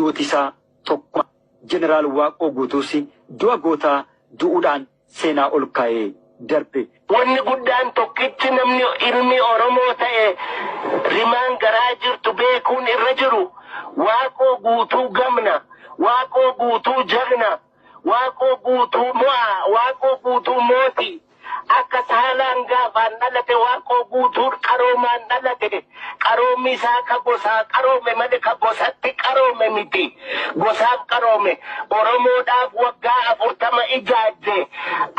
Duuti isaa tokkuma. Jeneraal Waaqoo Guutuus du'a gootaa du'uudhaan seenaa ol kaa'ee darbe. Wanni guddaan tokkichi namni ilmi Oromoo ta'e rimaan garaa jirtu beekuun irra jiru Waaqoo Guutuu gamna, Waaqoo Guutuu jagna, Waaqoo Guutuu mo'a, Waaqoo Guutuu mooti. Akka saalaan gaafaan dhalate Waaqoo Guutuu qaroomaan dhalate. Qaroommi isaa ka gosaa qaroome malee ka gosatti qaroome miti. Gosaaf qaroome. Oromoodhaaf waggaa 40 ijaajje.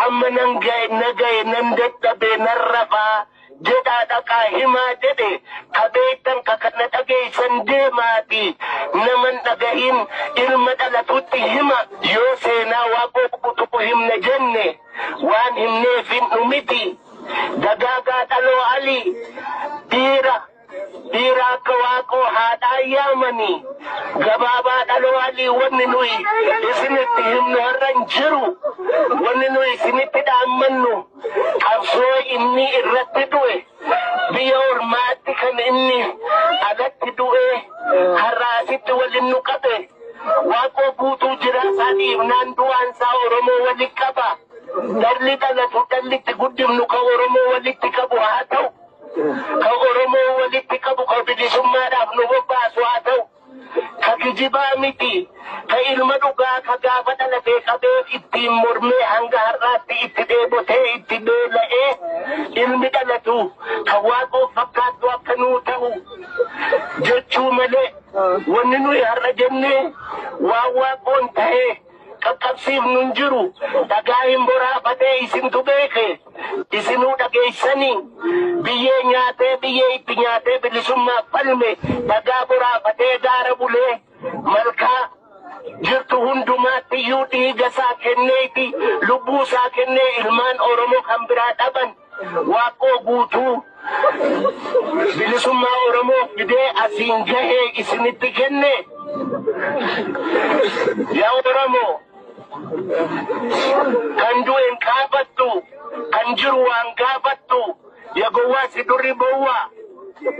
Amma nan ga'e, na ga'e, nan dadhabe, nan rafaa jedhaa dhaqaa himaa jedhe. Ka beektan ka kana dhageessan deemaati. Naman dhagahin ilma dhalatutti hima. Yoo seenaa Waaqoo Guutuu himne jenne waan himneef hin dhumiti. Dagaagaa Dhaloo Alii dhiira. Dhiira akka Waaqoo haadhaa yaamanii gabaabaa Dhaloo Alii, wanni nuyi isinitti himnu har'a hin jiru. Wanni nuyi isinitti dhaammannu qabsoo inni irratti du'e, biyya ormaatti kan inni alatti du'e, har'a asitti waliin nu qabe. Waaqoo Guutuu jira isaa dhiifnaan du'aan isaa Oromoo walitti qaba. Dhalli dhalatu, dhalli itti guddifnu kan Oromoo walitti qabu haa ta'u. Kan Oromoo walitti qabu, kan bilisummaadhaaf nu bobbaasu haa ta'u. Ka kijibaa miti. Ka ilma dhugaa, ka gaafa dhalatee qabee ittiin mormee hanga har'aatti itti dheebotee itti beela'ee, ilmi dhalatu kan Waaqoo fakkaattu akka nuu ta'u jechuu malee wanni nuyi har'a jennee waan Waaqoon ta'ee qaqqabsiifnu hin jiru. Dhagaa hin boraafatee isintu beeke. Isinuu dhageessanii biyyee nyaatee, biyyee itti nyaatee bilisummaaf falme, dhagaa boraafatee gaara bulee malkaa jirtu hundumaatti iyyuu dhiiga isaa kenneeti, lubbuu isaa kennee ilmaan Oromoo kan biraa dhaban. Waaqoo Guutuu bilisummaa Oromoo fidee asiin gahee isinitti kenne. Yaa Oromoo, kan du'e hin gaafattu, kan jiru waan gaafattu, yaa gowwaa si durri bowwaa.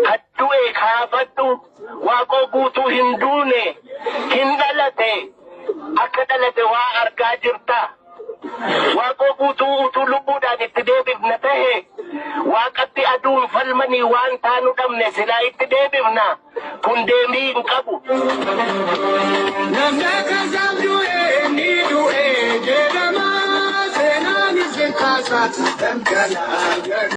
Kan du'e kaafadhu. Waaqoo Guutuu hin duune, hin dhalate. Akka dhalate waa argaa jirta. Waaqoo Guutuu utuu lubbuudhaan itti deebifna tahe, waaqatti aduun falmanii waan taanu dhabne, silaa itti deebifna. Kun deemii hin qabu. Namni akka du'e ni du'e jedhama, seenaan isin kaasa dhangala'aa.